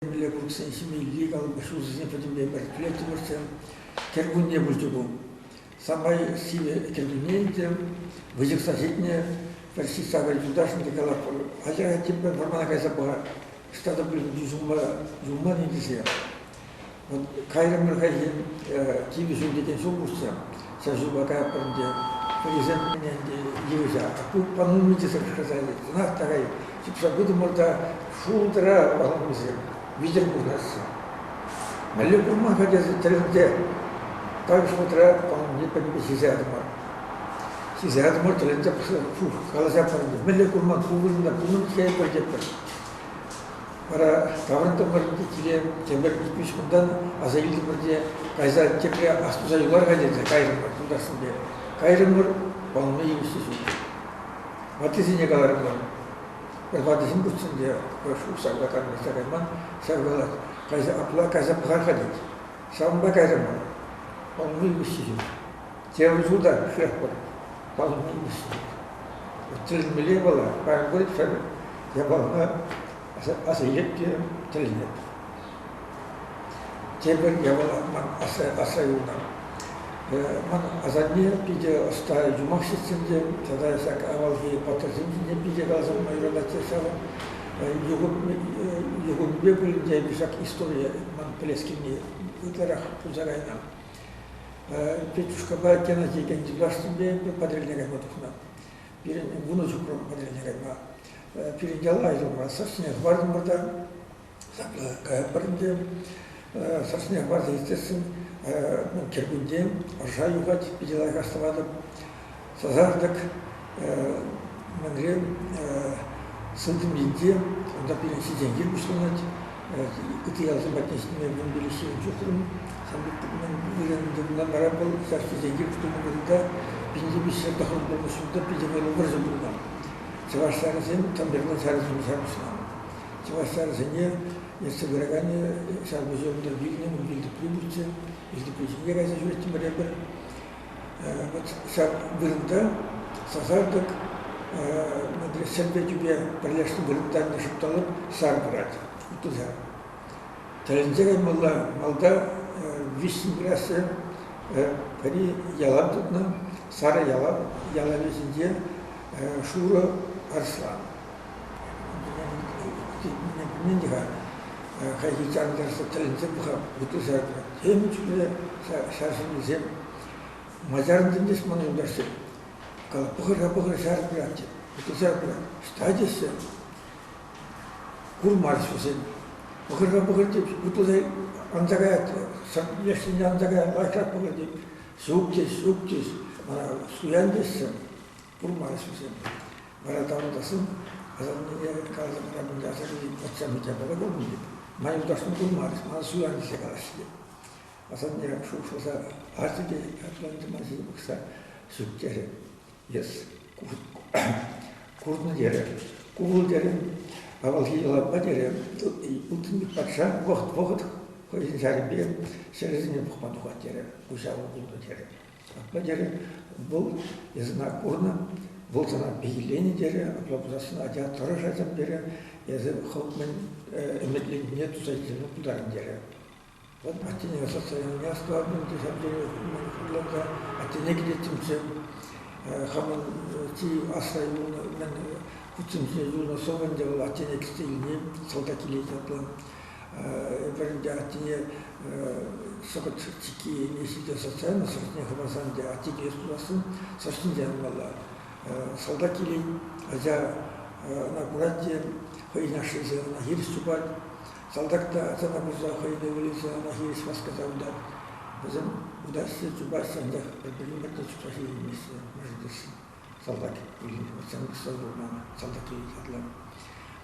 Мӗнле курӑксен ҫимелли, калӑпӑш ҫулҫисене пӗтӗмпе пӗрлеттӗмӗрччӗ. Кӗркунне пулчӗ ку. Самай сивӗ кӗркунне ӗнтӗ. Выҫӑхса ҫитнӗ. Пӗр ҫитса юлташ ӗнтӗ калатпӑр. Ача тепӗр вӑрмана кайса пӑхар. Ӑҫта та пулин юлман-и тесе. Вот кайрӑмӑр хайхи кивӗ ҫул текен ҫул пурччӗ. Ҫав ҫулпа каятпӑр ӗнтӗ. Пӗрисем ӗнтӗ йывӑҫа. Ку панулми тесе кӑшкӑрса илет. Чӑнах та кай чупса пытӑмӑр та шултӑра панулмисем витӗр курӑнаҫҫӗ. Мӗнле курман-ха тесе тӗлӗнсе такӑш вӑхӑтра панулми пӗтӗмпе ҫисе ятӑмӑр. Ҫисе ятӑмӑр, тӗлӗнсе фух, калаҫа пӗрӗнчӗ. Мӗнле курман, ку вырӑнта пулнӑ-ҫке эпир тетпӗр. Вара таврӑнтӑмӑр киле тепӗр ик-виҫ кунтан аса илтӗмӗр те кайса тепре астуса юлар-ха тесе кайрӑмӑр юлташсемпе. Кайрӑмӑр, паллӑ йывӑҫҫи ҫук. Ваттисене каларӑмӑр. Пӗр ватӑ ҫын пурччӗ ӗнтӗ, укҫа кайман, кайман. Ҫав калать, кайса апла кайса пӑхар-ха тет. Ҫавӑнпа кайрӑмӑр. Паллӑ йывӑҫҫи ҫук. Тепӗр ҫул та шыраппӑр. Паллӑ йывӑҫҫи ҫук. Тӗлӗнмелле япала. Паян кун ҫав япалана аса илет те тӗлӗнет. Тепӗр япала ман асра юлнӑ. Ман асанне питӗ ӑста юмахҫӑсем те тата ҫак авалхи паттӑрсем ҫинчен питӗ каласа пама юрататчӗ ҫавӑн юхӑмӗпе пулин те ҫак историе ман пӗлес килни ытларах пулса кайнӑ. Петюшкапа Геннадий Геннадьевичпа Патӑрьелне кайма тухнӑ. Пирӗн 10 ҫухрӑм Патӑрьелне кайма. Пирӗн яла юлман. Сӑртсене хӑвартӑмӑр та ҫапла каятпӑр ӗнтӗ. Сӑртсене хӑварса иртсессӗн кӗркунне ӑрша юхать, питӗ лайӑх астӑватӑп. Сасартӑк мӗнре сылтӑм енче унта пирӗн ҫитӗнкир пуҫланать. Ытти ялсем патне ҫитме 15 ҫирӗм ҫухрӑм. Ҫавӑн пек вырӑн унтан вара вӑл ҫак ҫитӗнкир тунӑ вырӑнта 1309 пулнӑ ҫулта питӗ вӑйлӑ вӑрҫӑ пулнӑ. Чӑваш ҫарӗсем Тамберлан ҫарӗсемпе ҫапӑҫнӑ. Чӑваш ҫарӗсене ертсе пыраканӗ ҫар пуҫӗ унта вилнӗ, ун вилтӑпри пурччӗ. Вилтӑпри ҫине кайса ҫӳреттӗмӗр эпир. Вот ҫак вырӑнта сасартӑк ҫӗрпе тӳпе пӗрлешнӗ вырӑнта шӑпталӑк ҫар пырать. Ҫар. Тӗлӗнсе каймалла, малта виҫҫӗн пыраҫҫӗ. Пӗри ялав тытнӑ, сарӑ ялав, ялавӗ ҫинче шурӑ арӑслан. Пӗлмен те-ха, хайхи чарӑнтарса тӗлӗнсе пӑхап, вутлӑ тем чухлӗ ҫар ҫыннисем ма чарӑнтӑн тес мана юлташсем. Калап, пӑхӑр-ха, пӑхӑр, ҫар пырать тет. Вутлӑ ҫар пырать. Ӑҫта теҫҫӗ? Курмарӗҫ вӗсем. Пӑхӑр-ха, пӑхӑр тет, вутлӑ анса каять. Леш енне анса каять, лайӑхрах пӑхӑр тет. Ҫук теҫ, ҫук теҫ. Мана суян теҫҫӗ. Курмарӗҫ вӗсем. Вара таврӑнтарсан асаннене каласа паратӑн та асанне патша япала курнӑ тет. Ман юлташсем курмарӗҫ, мана суян тесе калаҫҫӗ тет. Асанне шухӑшласа ларчӗ те ятланчӗ ман ҫине пӑхса ҫук терӗ. Эс курнӑ терӗ. Ку вӑл терӗ, авалхи йӑлапа терӗ, ылтӑн патша вӑхӑт-вӑхӑт хӑйӗн ҫарӗпе ҫӗрӗсене пӑхма тухать терӗ, куҫа пулнӑ терӗ. Апла терӗ, вӑл эс ӑна курнӑ, вӑл сана пехилленӗ терӗ, апла пулсассӑн атя тӑрӑш ачам терӗ, эсӗ хӑв мӗн ӗмӗтленнине туса илме пултарӑн терӗ. Вот аттене состоянине астӑватӑн те ҫав тери хурланса аттене килеттӗмччӗ. Хамӑн чи асра юлнӑ мӗн хутсем ҫине юлнӑ сӑвӑ ӗнтӗ вӑл аттене кӗтсе илни, салтак килет ятлӑ. Эпир ӗнтӗ аттене сӑкӑт чиккине ҫитсе сӑртсан, сӑртне хӑпарсан ӗнтӗ атте килес пулассӑн сӑрт ҫинче анмалла. Салтак килет, ача ӑна курать те хӑйӗн ашшӗ ӑна хирӗҫ чупать. Салтак та ачана курса хӑйӗн ывӑлӗсем ӑна хирӗҫ васкаса утать. Вӗсем утаҫҫӗ, чупаҫҫӗ, анчах пӗр-пӗрин патне чупса ҫитеймеҫҫӗ, мӗншӗн тесен салтак вилнӗ, пулман, салтак килет ятлӑ.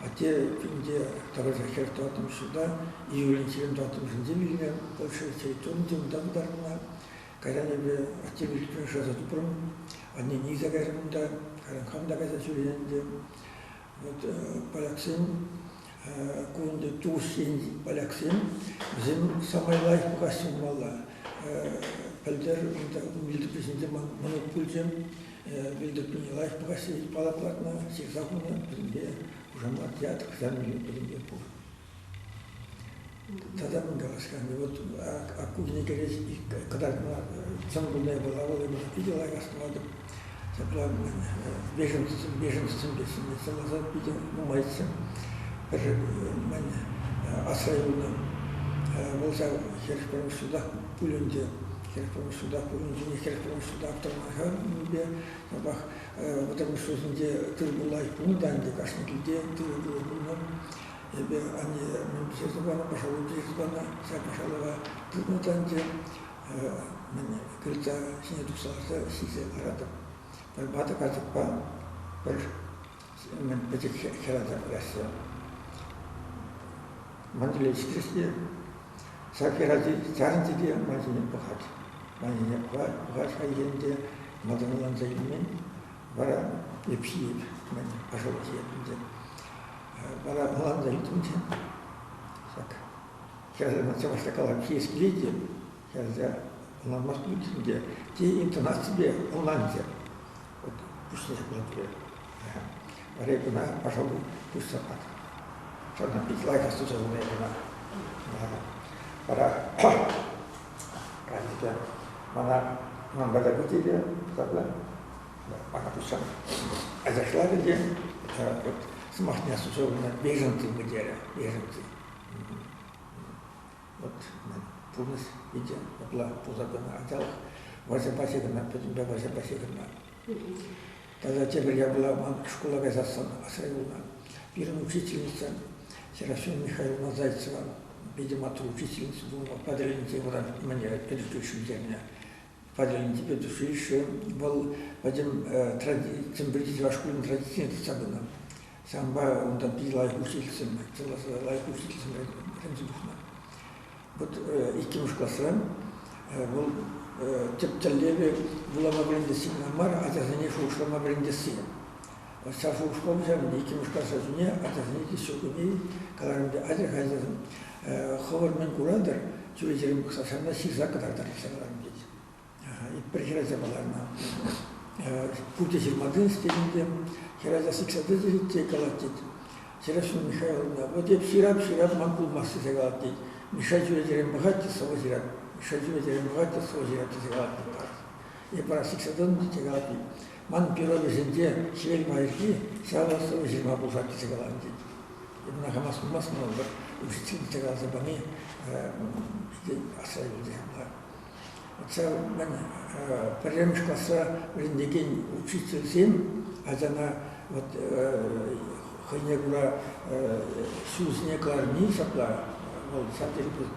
Атте пинте тӑрӑшӗ 44-мӗш ҫулта, июлӗн 24-мӗшӗнче вилнӗ, Польша территорийӗнче унта пытарнӑ. Кайран эпӗ атте вилнӗ шыраса тупрӑм, аннене илсе кайрӑм унта, кайран хам та кайса ҫӳренӗ ӗнтӗ. Вот поляксем, ку ӗнтӗ тухӑҫ енчи поляксем, вӗсем самай лайӑх пӑхаҫҫӗ пулмалла. Пӗлтӗр унта вилтӑприсенче мӑнук пулчӗ. Вилтӑприне лайӑх пӑхаҫҫӗ палӑк лартнӑ, ҫырса хунӑ, пӗтӗмпе хушамат, ят, хӑҫан вилни пӗтӗмпе пур. Тата мӗн калас-ха, вот ку кӗнекере кӑтартнӑ чӑн пулнӑ япала вӑл эпӗ питӗ лайӑх астӑватӑп. Ҫапла беженцӑсем, беженцӑсемпе сӑнласа питӗ нумайччӗ. Пӗр мӗн асра юлнӑ вӑл ҫав 41-мӗш ҫултах пуль ӗнтӗ. 41-мӗш ҫултах пуль ӗнтӗ, 41-мӗш ҫулта аптӑраман-ха нимпе. Ҫапах 30-мӗш ҫулсенче тыр-пул лайӑх пулнӑ та ӗнтӗ, кашни килте тырӑ-пулӑ пулнӑ. Эпӗ анне мӗн пӗҫерсе панӑ, пашалу пӗҫерсе панӑ, ҫав пашалӑва тытнӑ та ӗнтӗ мӗн крыльца ҫине тухса ларса ҫисе ларатӑп. Пӗр ватӑ карчӑкпа пӗр мӗн пӗчӗк хӗрача пыраҫҫӗ. Ман тӗле ҫитрӗҫ те ҫак хӗрачи чарӑнчӗ те ман ҫине пӑхать. Ман ҫине пӑхать, пӑхать хай ӗнтӗ, малтан ӑнланса илмен. Вара эп ҫиеп, мӗн пашалу ҫиеп ӗнтӗ. Вара ӑнланса илтӗм те ҫак хӗрачана чӑвашла калам ҫиес килет те хӗрача ӑнланмасть пуль те, те интонаципе ӑнланчӗ. Вот пуҫне ҫапла турӗ. Вара эп ӑна пашалу пуҫса патӑм. Ҫавна пит лайӑх астуса юлнӑ эп ӑна. Вара калчӗ мана ман пата пычӗ те ҫапла мана пуҫсан ачашларӗ те вот сӑмахне астуса юлнӑ беженцы мы терӗ, беженцы. Вот пурнӑҫ питӗ апла пулса пынӑ. Ачалӑх вӑрҫӑпа ҫыхӑннӑ, пӗтӗмпе вӑрҫӑпа ҫыхӑннӑ. Тата тепӗр япала ман шкула кайсассӑн асра юлнӑ. Пирӗн учительница Серафима Михайловна Зайцева питӗ маттур учительница пулнӑ. Патӑрьелӗнче вӑтам мӗне педучилище пӗтернӗ. Патӑрьелӗнчи педучилище вӑл пӗтӗм Чӗмпӗрти чӑваш шкулӗн традицине тытса пынӑ. Ҫавӑнпа унта питӗ лайӑх учительсем, лайӑх учительсем вӗренсе тухнӑ. Вот иккӗмӗш класра вӑл тӗп тӗллевӗ вулама вӗрентесси кӑна мар, ачасене шухӑшлама вӗрентесси. Ҫав шухӑшлав ҫав иккӗмӗш класс ачине ачасене те ҫуркунне каларӑм те, атьӑр-ха ачасем, хӑвӑр мӗн куратӑр, чӳречерен пӑхса ҫавна ҫырса кӑтартӑр тесе каларӑм тет. Пӗр хӗрача ларнӑ. Пурте ҫырма тытӑнчӗ тет ӗнтӗ. Хӗрача сиксе тӑчӗ те калать тет. Серафима Михайловна, вот эп ҫырап, ҫырап, ман пулмасть тесе калать тет. Миша чӳречерен пӑхать те сӑвӑ ҫырать. Миша чӳречерен пӑхать те сӑвӑ ҫырать тесе калать тет. Эп вара сиксе тӑтӑм тесе калать тет. Ман перо вӗҫӗнче хӗвел пайӑрки ҫавӑ сӑвӑ ҫырма пулӑшать тесе каланӑ тет. Эп ӑна хамах сунмасть мана пӗр учительница каласа пани питӗ асра юлчӗ ҫапла. Ҫав мӗн пӗрремӗш класра вӗрентекен учительсем ачана вот хӑйне кура ҫул ҫине кӑларни ҫапла вӑл ҫав тери пысӑк.